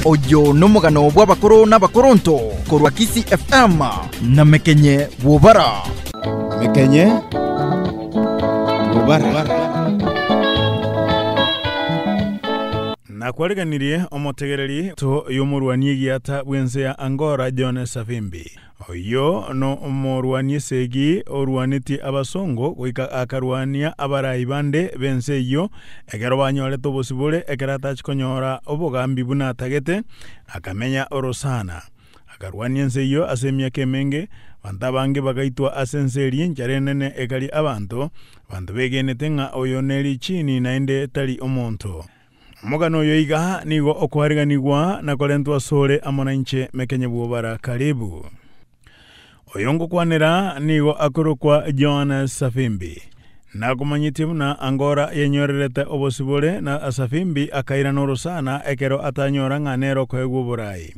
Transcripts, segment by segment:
Oyo nomogano bw'abakoro na abakoronto korwa Kisii FM na Mekenye Bwobara. Mekenye Bwobara. Nakwariganirie omotegereri to y'omorwani egiata bw'ense ya Angola John Savimbi. Oyio nomorwani esegi orwanetie abasongo goika akarwania abarai bande b'ense eyio ekero banyorete obosibore ekero atachi konyora obogambi buna atagete, akamenya orosana. Akarwania ense eyio ase emiaka emenge, abanto abange bagaitwa ase ense eria enchara enene ekaria abanto, abanto begenete ng'a oyo nerichini naende tari omonto. Omogano oyo iga nigo okoariganigwa na korentwa asore amo nainche Mekenye Bwobara. Karibu. Oyo ngokwanera nigo akorokwa Johannes Savimbi. Nakomanyetie buna Angola yenyorerete obosibore na Savimbi akairana orosana ekero atanyora ng'a nere okoegwa oborai.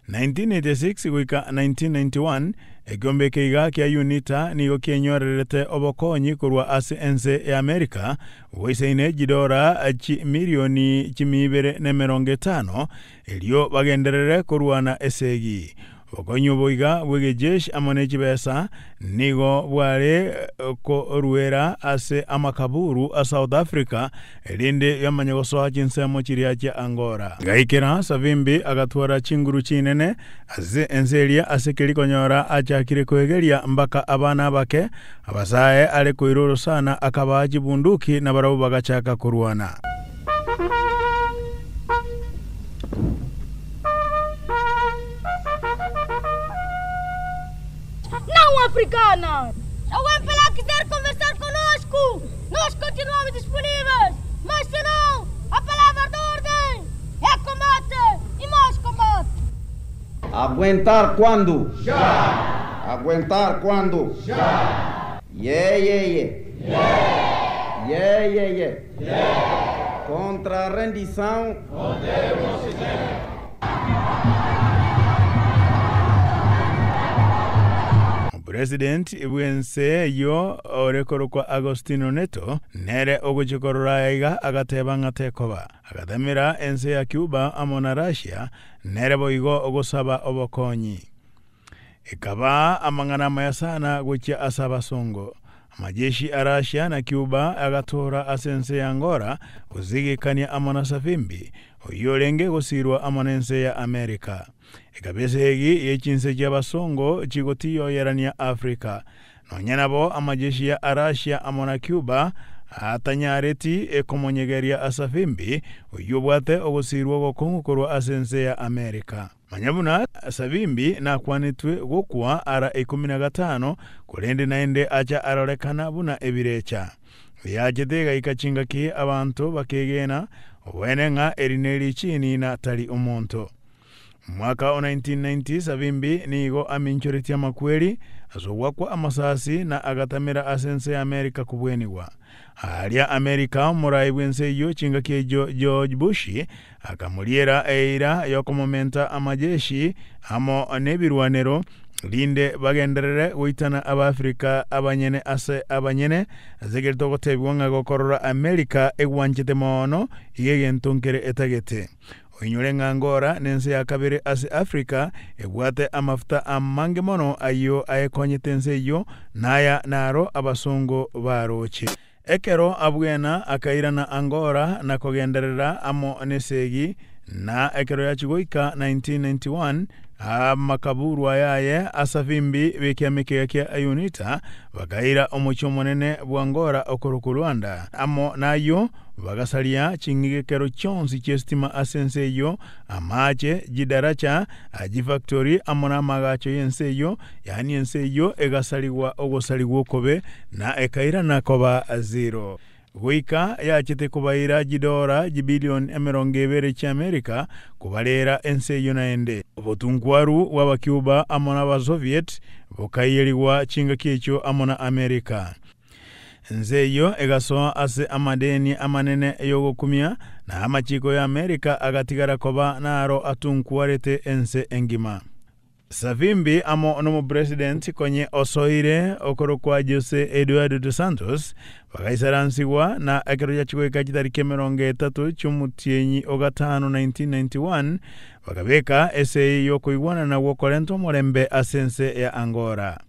1986 goika 1991, ekeombe eke iga kia UNITA nigo kienyorerete obokonyi korwa ase ense ya Amerika goisaine chidora chimilioni chimia ibere na emerongo etano erio bagenderere korwana esegi. Obokonyi obo iga bw'egejeshi amo ne chibesa nigo bware koruera ase amakaburu a South Africa erinde yamanye gosoa chinsemo chiria chia Angola. Gaikera Savimbi agatwara chinguru chinene ase ense eria ase keri konyora achakire koegeria mbaka abana abake abasae are koira orosana akabaa chibunduki nabarabwo bagachaka korwana. Não africana! Se o MPLA quiser conversar conosco, nós continuamos disponíveis. Mas se não, a palavra de ordem é combate e mais combate. Aguentar quando? Já! Aguentar quando? Já! Yeah, yeah, yeah. Yeah, yeah, yeah. yeah. Contra a rendição. Omopresident bw'ense eyio ore korokwa Agostino Neto nere ogochia korora aya iga agateba ng'a tekoba. Agatamera ense ya Cuba amo na Russia nere boigo ogosaba obokonyi. Ekaba amang'ana amaya sana gochia ase abasongo. Amajeshi a Russia na Cuba agatoora ase ense ya Angola gosigikania amo na Savimbi, oyio orenge gosirwa amo nense ya Amerika. Ekaba esegi ye chinse chi'abasongo chigotiyoyerania Africa. Nonya nabo amajeshi ya Russia amo na Cuba atanyareti komonyegeria Savimbi, oyio obwate ogosirwa ogokong'u korwa ase ense ya Amerika. Manya buna Savimbi nakwanetwe gokwa ara ikomi na gatano, korende naende acha arorekana buna ebirecha. Yachete egaika chingaki abanto bakegena obwene ng'a eri nerichini na tari omonto. Omwaka o 1990 Savimbi nigo aminchoretie amakweri ase ogwakwa amasasi na agatamera ase ense ya Amerika kobwenigwa. Aaria Amerika omorai bw'ense eyio chingaki echio George Bush akamoriera eira y'okomomenta amajeshi amo nebirwanero rinde bagenderere goitana Abaafrika abanyene ase abanyene ase ekeri togotebigwa ng'a gokorora Amerika egwanchete mono iga egento nkere etagete. Oinyore ng'a Angola nense ya kabere ase Africa ebwate amafuta amange mono ayio ayekonyete ense eyio naya naro abasongo baroche. Ekero abwena akairana Angola na kogenderera amo nesegi na ekero yachia goika 1991 amakaburu ayaye Asavimbi b'ekiama ekiya kia UNITA bakaira omochie omonene bw'Angola okorokwa Luanda. Amo nayio bagasaria ching'igekero chionsi chi'esitima ase ense eyio, amache, chidaracha, chifactori amo namagacho y'ense eyio, yaani ense eyio egasarigwa ogosarigwa okobe na ekairana koba zero. Goika yachete kobaira chidora chibilioni 20 chi'Amerika kobarera ense eyio naende. Obotunkwaru bw'Abacuba amo n'Abasoviet bokaiyerigwa chingaki echio amo na Amerika. Ense eyio egasoa ase amadeni amanene y'ogokumia, na amachiko y'Amerika agatigara koba naro atunkwarete ense engima. Savimbi amo nomopresident konye osoire okorokwa Jose Eduardo dos Santos bagaisaransigwa na ekero giachia goika chitariki 30 chi'omotienyi o gatano 1991 bakabeka esei y'okoigwanana gw'okorenta omorembe ase ense ya Angola.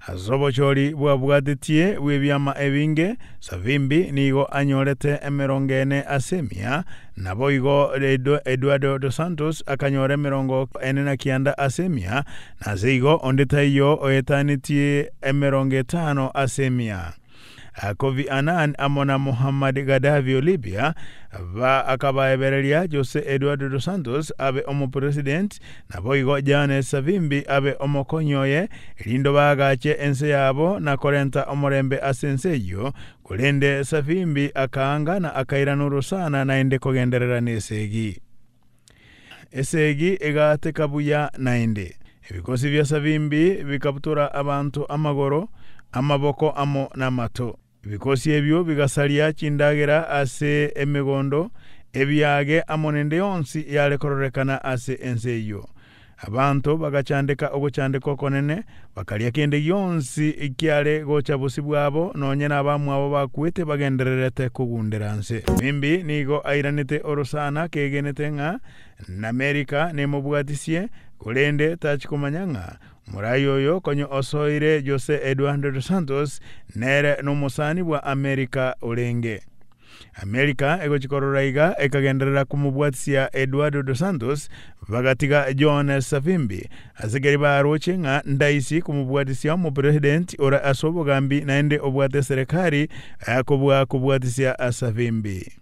Ase obochori bwabwatetie bw'ebiama ebinge, Savimbi nigo anyorete 40 ase 100, naboigo Eduardo dos Santos akanyora 49 ase 100, na ase igo onde taiyo oetanetie 50 ase 100. Kofi Annan amo na Muhammad Gaddafi o Libya ba akabaebereria Jose Eduardo dos Santos abe omopresident, naboigo Johannes Savimbi abe omokonyi oye, erinde baagache ense yabo na korenta omorembe ase ense eyio, korende Savimbi akaanga na akairana orosana naende kogenderera nesegi. Esegi egaateka buya naende. Ebikosi bia Savimbi bikabutora abanto amagoro, amaboko amo namato. Ebikosi ebio bigasaria chindagera ase emegondo, ebiage amo nende yonsi yare kororekana ase ense eyio. Abanto bagachandeka ogochandeka okonene, bakaria kende gionsi kiare gocha bosio bwabo, nonya nabamwabo bakwete bagendererete kogundera nse. Mimbi nigo airanete orosana kegenete ng'a n'Amerika nemobwatisie, korende tachi komanya ng'a omorai oyo konya osoire Jose Eduardo dos Santos nere nomosani bwa Amerika orenge. Amerika egochia korora iga ekagenderera komobwatisia Eduardo dos Santos, bagatiga Johannes Savimbi ase keria baroche ng'a ndaisi komobwatisia omopresident ore ase obogambi naende obwate eserekari kobua kobwatisia Savimbi.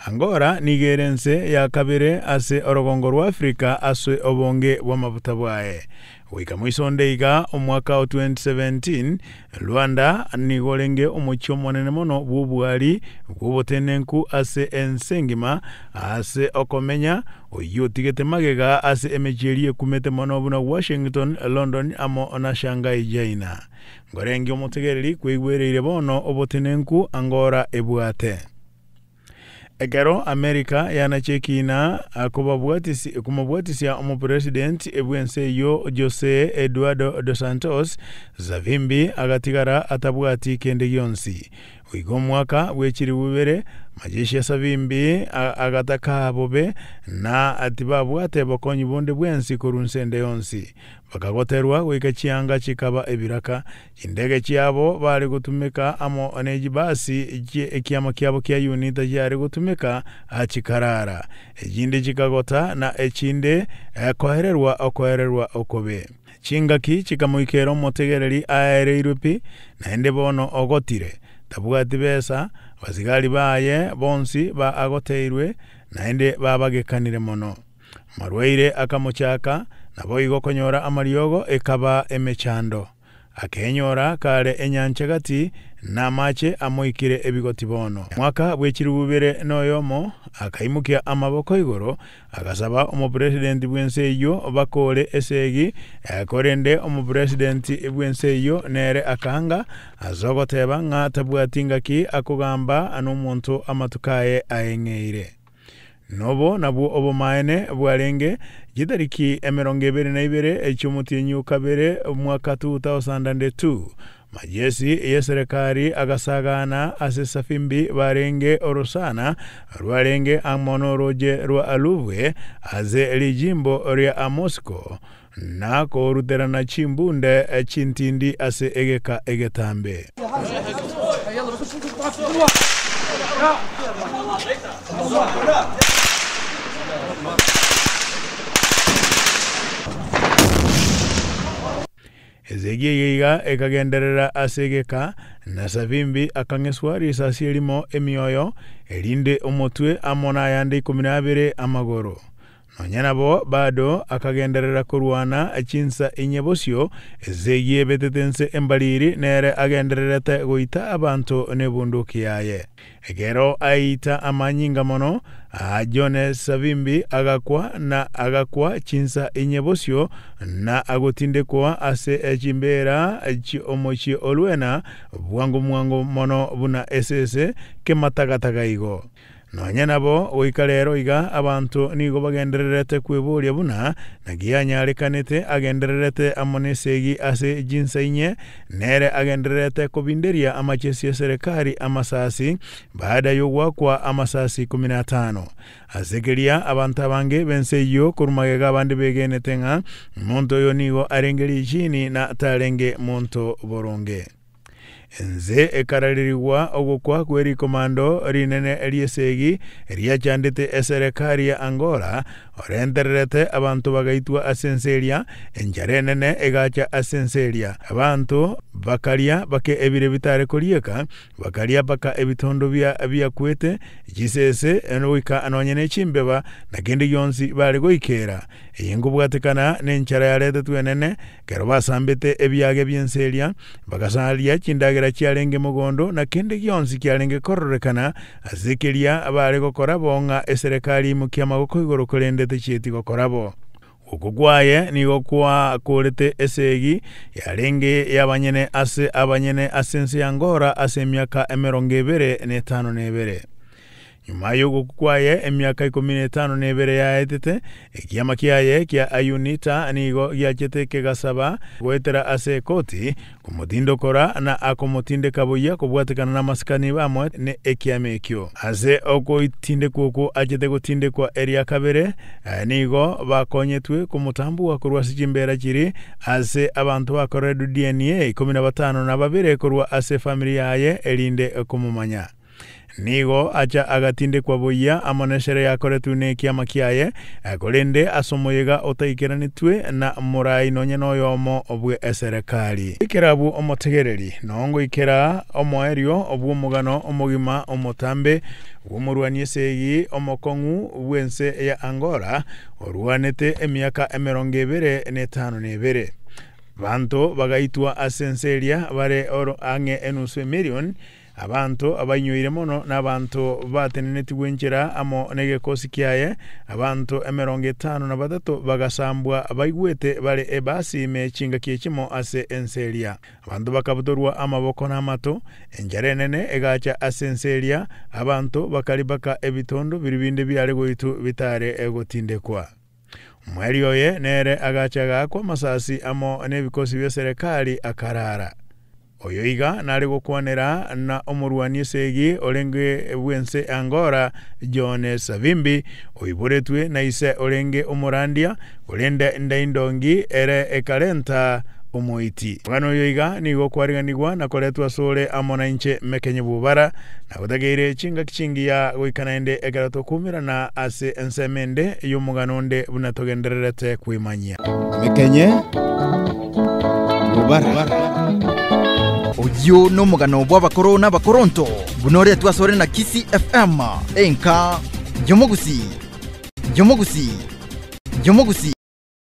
Angola nigo ere ense ya kabere ase orogongo rwa Africa ase obonge bw'amafuta bwaye. Goika moisonde iga omwaka o 2017, Luanda nigo orenge omochie omonene mono bw'obwari bw'obotenenku ase ense engima ase okomenya, oyio otigete magega ase emechie eria ekumete mono buna Washington, London amo na Shanghai China. Nkorenge omotegereri kweigwereire bono obotenenku Angola ebwate. Ekero Amerika yanacha ekiina komobwatisia omopresident bw'ense eyio Jose Eduardo dos Santos, Savimbi agatigara atabwati kende gionsi. Goika omwaka bwe chilifu ibere, majeshi a Savimbi agataka bobe na tibabwate bokonyi bonde bwensi korwa nse ende yonsi. Bakagoterwa goika chianga chikaba ebiraka. Chindege chiabo bare gotumeka amo ne chibasi chi'ekiama kiabo kia UNITA chiare gotumeka chikarara, echinde chikagota na echinde koererwa okoererwa okobe. Chingaki chikamoikera omotegereri aereirwe pi, naende bono ogotire, tabwati besa, abasigari baye bonsi baagoteirwe, naende babagekanire mono. Amarwaire akamochaka, naboigo konyora amariogo ekaba emechando. Akenyora kare enyancha gati, na amache amoikire ebigoti bono. Mwaka bwe chilifu ibere na oyomo akaimokia amaboko igoro, agasaba omopresidenti bw'ense eyio bakore esegi, korende omopresidenti bw'ense eyio nere akaanga ase ogoteba ng'a tabwati ngaki akogamba nomonto amatuko aye aeng'eire. Nobo nabwo obomaene bwarenge chitariki 22 chi'omotienyi o kabere omwaka 2002, Majesi y'eserekari agasagaana ase Savimbi barenge orosana rwarenge amo norooche rwa Luvwe ase rijimbo ria Moscow, na koruterana chimbunde chintindi ase egeka egetambe. Esegi eye iga ekagenderera ase egeka, na Savimbi akang'eswa risasi erimo emioyo, erinde omotwe amo nayande 12 amagoro. Nonya nabo bado akagenderera korwana chinsa inye bosio, esegi ebetete ense embariri, nere agendererete goita abanto nebunduki yaye. Ekero aita amanyinga mono, Jones Savimbi agakwa na agakwa chinsa inye bosio, na agotindekwa ase chimbeera chi'omochie o Luena bwango mwango mono buna esese kematagataga igo. Nonya nabo, goika rero iga abanto nigo bagendererete kweboria buna naki anyarekanete agendererete amo nesegi ase chinsa inye, nere agendererete kobinderia amachesi eserekari amasasi baada y'ogoakwa amasasi ikomi na atano. Ase keria abanto abange b'ense eyio korwa magega abande begenete ng'a omonto oyo nigo arenge richini na tarenge monto boronge. Ense ekararerigwa ogokwa kwe rikomando rinene ri'esegi riachandete eserekari ya Angola, orentererete abanto bagaitwa ase ense eria, enchara enene egacha ase ense eria. Abanto bakaria bake ebire bitare korieka, Bakaria mpaka ebitondo biakwete, chisese, goika nonya ne chimbeba, na kende gionsi bare goikeera. Eye nkobwatekana nenchara yaretetwe enene, ekero basambete ebiage bi'ense eria, bagasaria chindagera chiarenge mogondo, na kende gionsi kiarenge kororekana ase keria bare gokora bo ng'a eserekari eimokie amaboko igoro korende techieti gokora bo. Okwo kwaye nigo gwakorete esegi yarenge y'abanyene ase abanyene ase ense y'Angora ase emiaka emerongo ebere na etano na ebere. Nyuma y'ogokwa kwaye emiaka ikomi na etano na ebere yaetete, ekiama kiaye kia UNITA nigo giachete kegasaba goetera ase ekoti komotindokora na akomotindeka buya kobwatekana namasikani bamoete ne ekiama ekio. Ase ogoitindekwa okwo achete gotindekwa eria kabere, nigo bakonyetwe komotambua korwa ase chimbeera chiria ase abanto bakoreredwe DNA 15 na babere korwa ase efamiri yaye erinde komomanya. Nigo acha agatindekwa buya amo nesere yakoretwe nekiama kiaye, korende ase omoyega otaikeranetwe na morai nonya noyomo bw'eserekari. Goikera abwo omotegereri, noo ngoikera omoerio bw'omogano omogima omotambe bw'omorwani esegi omokong'u bw'ense ya Angola, orwanete emiaka emerongo ebere na etano na ebere. Abanto bagaitwa ase ense eria bare ang'e enusu emilion, Abanto abainyoire mono na abanto batenenetigwe enchera amo negekosi kiaye, abanto emerongo etano na batato bagasambwa baigwete bare ebasi ime chingaki echimo ase ense eria. Abanto bakabutorwa amaboko na amato, enchara enene egacha ase ense eria, abanto bakaribaka ebitondo biria binde biare goitwa bitare gotindekwa. Omoerio oye nere agacha agaakwa amasasi amo nebikosi bi'eserekari akarara. Oyo iga nare gokwanera na omorwani esegi orenge bw'ense Angola, John Savimbi, oiboretwe na ise orenge omorandia, korende ndaindongi ere ekarenta omoiti. Omogano oyo iga nigo okwariganigwa na koretwa asore amo nainche Mekenye Bubara, na gotakeire chingaki chingiya goika naende ekero tokoumerana ase ensemo ende y'omogano onde buna togendererete kwemanyia. Mekenye Bubara. Oyio nomogano bw'abakoro na abakoronto, buna oretwe asore na Kisii FM, enka y'omogusii, y'omogusii, y'omogusii.